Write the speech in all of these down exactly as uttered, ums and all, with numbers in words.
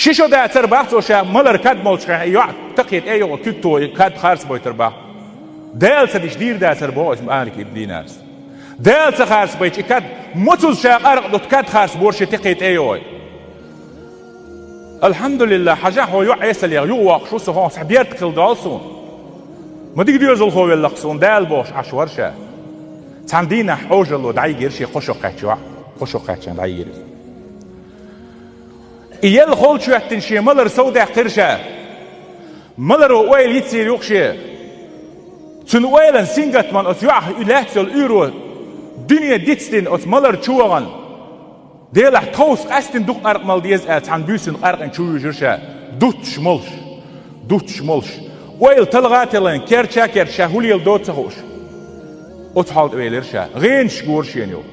Ши шо дацар бах цо ша малар кад молчхьа, и йоӀ такхе тӀе йогӀу куьг тохе, и кад харцбойтар бах. Дала ца дича дийр дацар боху оцу Малик ибн Динарс. Дала ца харцбайча, и кад моцуза ша къаркъа дутту кад харцбора ши такхе тӀе йогӀу. Алхьамдулиллах, хьажахь, хьо йоӀ Ӏесаллех юхавоккхуш ву со, хьо цхьа беркат хила долу суна. Ма дика доьзалхо велла-кх суна Дала бохуш Ӏаш вара ша. Цхьана дийнахь Ӏожалло дӀайигира шен, кхо шо кхаьчча йоӀ, кхо шо кхаьчча дӀайигира иза. И елла холчу хӀоьттина шен малар совдаьккхира ша. Маларо ойла йицйийр ю-кх шен. Цуьнан ойлан сингаттаман оцу йоӀах и лаьцна йолу уьйро дуьне дицдина оцу малар чу вахана, Делахь тховса къаьстина дукха къаркъа мала деза аьлла, цхьана буьйсанна къаркъина чу вуьйжира ша, дуттуш молуш, дуттуш молуш. Ойла талха а телхина, керча а керча, ша хӀун леладо а ца хууш. Оцу хьоле тӀе велира ша, гӀенаш гора шена юха.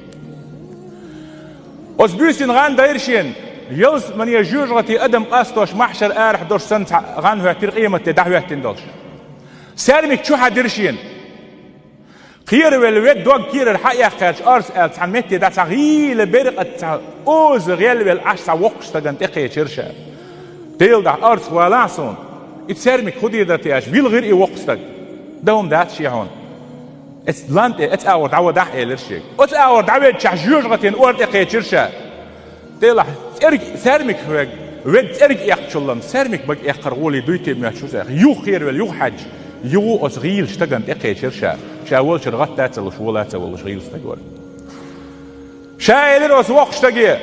Оцу буьйсанна гӀан дайра шена, ялсамане жоьжахати адам къастош, махьшар арахь долуш санна цхьа гӀан хӀоьттира, къематде дӀахӀоьттина долуш. Саьрмик чу хьаьдира шена. Кхеравелла вега дог кийрара хьаэккхарчу орс аьлла цхьана метте дӀа цхьа гӀийла беркъа цхьа оза гӀелвелла Ӏаш цхьа воккхачу стагана тӀекхечира ша. Делан дуьхьа, орс валахь суна, и саьрмик хӀун дийр дара те аьлча, вилхира и воккха стаг. Дан хӀума дац шен хьуна. Эцу лам тӀе, эцу агӀор дӀавадахь, элира шега. Оцу агӀор дӀаведчахь, жоьжахатин ор тӀе кхечира ша. Делахь, цӀерг-, саьрмик вега, вега цӀерг эккхачул-м, саьрмик бага эккхар гӀоле дуй те моьттуш ву цӀерг. Юха кхеравелла, юха хьаьдча, юха оцу гӀийла стагана тӀекхечира ша. Ша волчуьра гӀатта а ца луш, вола а ца волуш, гӀийла стаг вара. Ша элира оцу воккхачу стаге: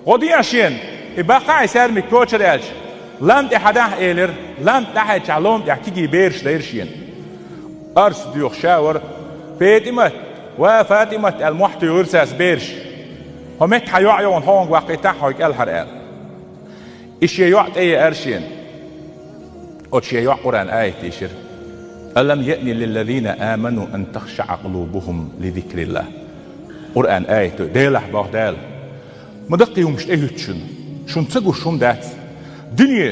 «ГӀо дехьа шена, и баккхахьа и саьрмик кочара», — аьлча, «Лам тӀе хьадахь», — элира. Лам тӀе дӀахьаьдчахь, лом тӀехь кегий бераш дайра шена. Орс доьхуш ша вара. «ПетӀимат, ва ФатӀимат», — аьлла, мохь туьйхира цаьрца бераш. «ХӀо метта хьан йоӀ йогӀу, хьо хьуна ваккхийтахь хьо кӀелхьара», — аьлла. И шен йоӀ тӀееара шена. Оцу шен йоӀа Къуръан аят дийшира: «Алам яъни лиллазина аману ан тахшаъа къулубухум ли зикриллах». Къуръан аято, Делахь боху Дала. Ма даккхий хӀумаш тӀехӀуьтту шуна. Шуна ца гуш хӀума дац. Дуьне,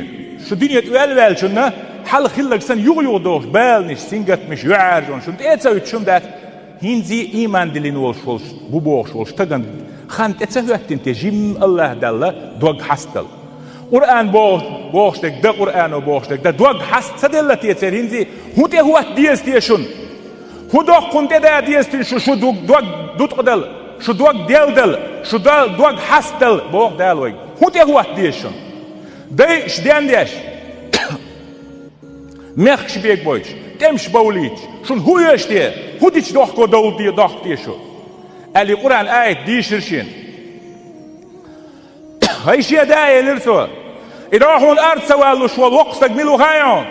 шу дуьне тӀе ваьлла ваьллачунна, хьалха хилларг санна юха-юха дохуш, баланаш, сингаттамаш, юьхьӀаьржонаш шуна тӀе а ца хӀуьтту хӀума дац. ХӀинца а ийман диллина волуш волуш, ву бохуш волуш стагана хан тӀе ца хӀоьттина те жимма АллахӀ Далла дог хьастадала? Къуръан бохуш, бохуш дерг дан, Къуръано бохуш дерг дан дог хьаста ца делла те церан, хӀинца а хӀун тӀехӀотта деза те шуна? ХӀун доккха хӀума тӀеда деза те шу, шу ду-, дог дуткъадала, шу дог делдала, шу да-, дог хьастадала, боху Дала вайга. ХӀун тӀехӀотта деза шуна? Дайш дендеш, мехкаш бегабойтуш, тӀемаш бовлийтуш, шуна хӀун оьшу те, хӀун дича дохко довла де-, дохку те шу? Аьлла, и Къуръан аят дийшира шена. «ХӀай шен да, — элира цо, — и дӀо хьуна ард ца валлуш волу воккха стаг мила ву хаьий хьуна?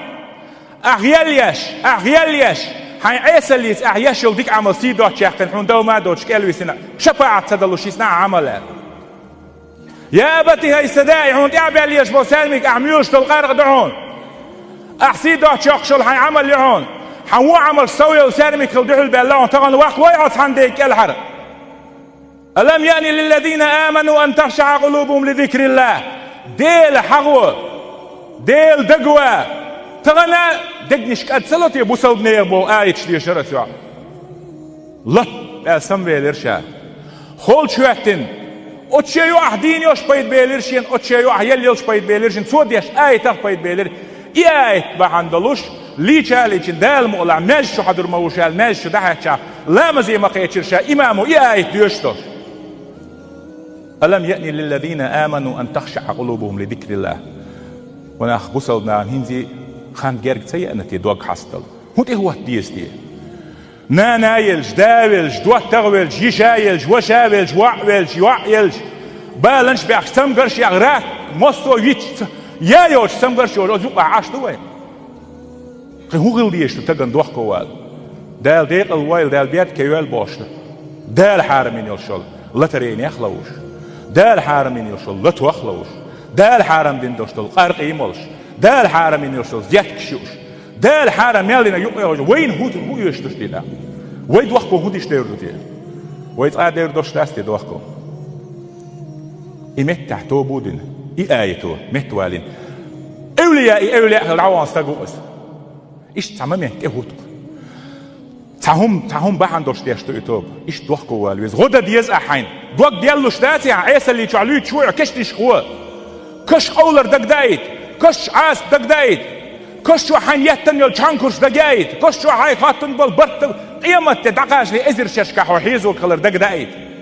Ахь гӀелъеш, ахь гӀелъеш, хьайн Ӏесаллица ахь еш йолу дика Ӏамал сий доцчу яьккхина, хьуна дов ма а доцуш кӀелвисина, шапаӀат ца далуш йисна ахь Ӏамал», — аьлла. «Я абати, хӀай сан да, и хьуна тӀаьхьабелла езаш болу саьрмик ахь муьйлуш долу къаркъа ду хьуна. Ахь сий доцчу йоккхуш йолу хьайн Ӏамал ю хьуна. Хьан вон Ӏамалш сов йолу саьрмик хила дуьхьал баьлла хьуна, тахана ваккха лой хьо цхьана ден кӀелхьара? Алам яъни лиллазина аману ан тахшаъа къулубухум ли зикриллах». Дела хьахо, Дела дагаван. Тахана дегнаш кӀад ца ло те бусалба нехан боху аяташ дешара аса йоӀ. Лап аьлла самавелира ша. Холчу хӀоьттина, оцу шен йоӀах дийна йолуш пайда белира шена, оцу шен йоӀах елла йолуш пайда белира шена, цо деш аятах пайда белира. И аят бахьана долуш, лийча а лийчина, Дала мукъалахь, маьждиг чу хьадур ма ву ша аьлла, маьждиг чу дӀахьаьчча, ламазе ма кхечира ша, имамо и аят доьшуш долуш. «Алам яъни лиллазина аману ан тахшаъа къулубухум ли зикриллах». Ва нах, бусалба нахана хӀинца а хан герга ца еана те дог хьастадала? ХӀун тӀехӀотта деза те? Нана а елча, да а велча, доттагӀа а велча, йиша а елча, ваша а велча, воӀ а велча, йоӀ а елча, баланаш а баьхча, цамгарш а яьхча, рак, массо а йитча, ца-, я йоцуш, цамгарш а йоцуш, оцу юкъахь Ӏаш ду вай? Кхин хӀун хила дезаш ду тахана дохко вала? Дала декъал войла, Дала беркате йойла бохуш ду. Дала хьарам йина йолуш йолу лотерейнех а ловзуш, Дала хьарам йина йолуш йолу лотох а ловзуш, Дала хьарам дина долуш долу къаркъий а молуш, Дала хьарам йина йолуш долу зеткаш а юуш, Дала хьарам мел йина юкъа а йолуш, вайна хӀун, хӀун оьшуш ду те нах? Вай дохко хӀун дича девр ду те? Вай цкъа а девр долуш дац те дохко? И меттехь тоба а дина, и аято меттавалийна. Эвлияи эвлияъ хилла дӀавахана стаг ву иза. Иштта цхьа момент тӀехӀутту-кх. Цхьа хӀума, цхьа хӀума бахьана долуш деш ду и тоба. Иштта дохко вала веза. ГӀо дан деза ахь хьайна. Дог деллуш дац ахь, Ӏесалли чохь луьйчу вуьйхьа кешнашка гӀо. Каш къовлар дагадайта, каш Ӏазап дагадайта, каш чу хьайна еттан йола чхьанкурш дагайта, каш чу хьайна хоттун бола барт, къематде дӀакхачале эзар шерашка хьо хьезо хилар дагадайта.